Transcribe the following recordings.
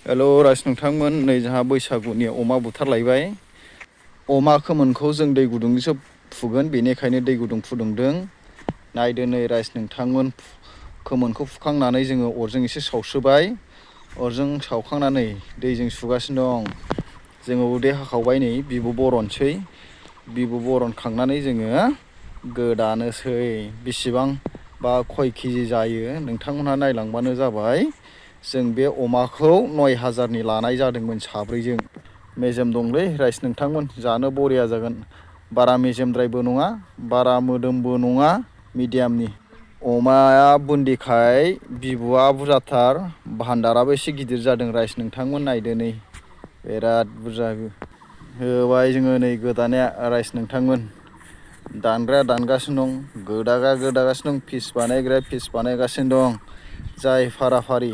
हेल' rice नोंथांमोन नै जोंहा बैसागुनि अमा बुथारलायबाय। अमा खोमोनखौ जों दै गुदुंजोंसो फुगोन, बेनिखायनो दै गुदुं फुदुंदों। नायदो नै रायस नोंथांमोन, खोमोनखौ फुखांनानै जोङो अरजों एसे सावस्रोबाय। अरजों सावखांनानै दैजों सुगासिनो दं। जोङो उदै हाखावबाय, नै बिबु बरनसै। बिबु बरनखांनानै जोङो गोदानोसै। बेसेबां बा खय केजि जायो नोंथांमोनहा नायलांबानो जाबाय। जों बे अमाखौ 9,000नि लानाय जादोंमोन साब्रैजों। मेजेम दंलै रायस नोंथांमोन, जानो बरिया जागोन। बारा मेजेमद्रायबो नङा, बारा मोदोमबो नङा, मिडियामनि। अमाया बुन्दिखाय बिबुआ बुरजाथार, भान्दाराबो एसे गिदिर जादों। रायस नोंथांमोन नायदो नै, बिराद बुरजा होबाय जोङो नै गोदानाया। रायस नोंथांमोन दानग्राया दानगासिनो दं, गोदाग्राया गोदागासिनो दं, पिस बानायग्राया पिस बानायगासिनो दं। जाय फाराफारि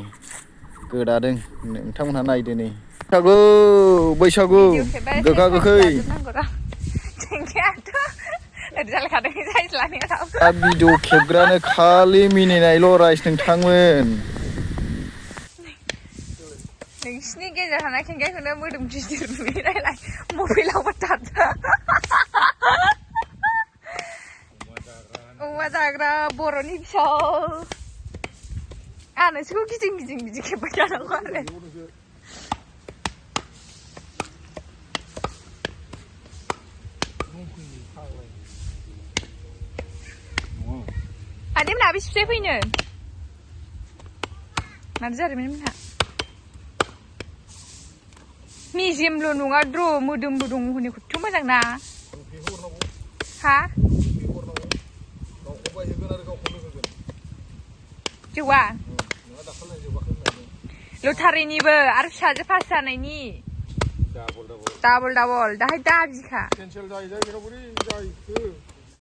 गोदादों नोंथांमोनहा नायदो नै। बैसागु गोखा गोखै। भिडिअ खेबग्रानो खालि मिनिनायल' रायस नोंथांमोन। नोंसिनि गेजेराव थानाय खेंगायखौनो मोदोम गिदिर नुयोनायलाय मबाइलावबो थाबथा। अमा जाग्रा बर'नि फिसा। आं नोंसोरखौ गिदिं गिदिं बिदि खेबबाय थानांगौ आरो। आदै मोनहा बेसे फैनो? माथो जारिमिन मोनहा? मेजेमल' नङा द्र' मोदोमबो दं हनै खथ्थ' मोजां ना। हा? जौआ? लटारिनिबो आरो फिसाजो पास जानायनि। डाबल दाहाय दाबिखा।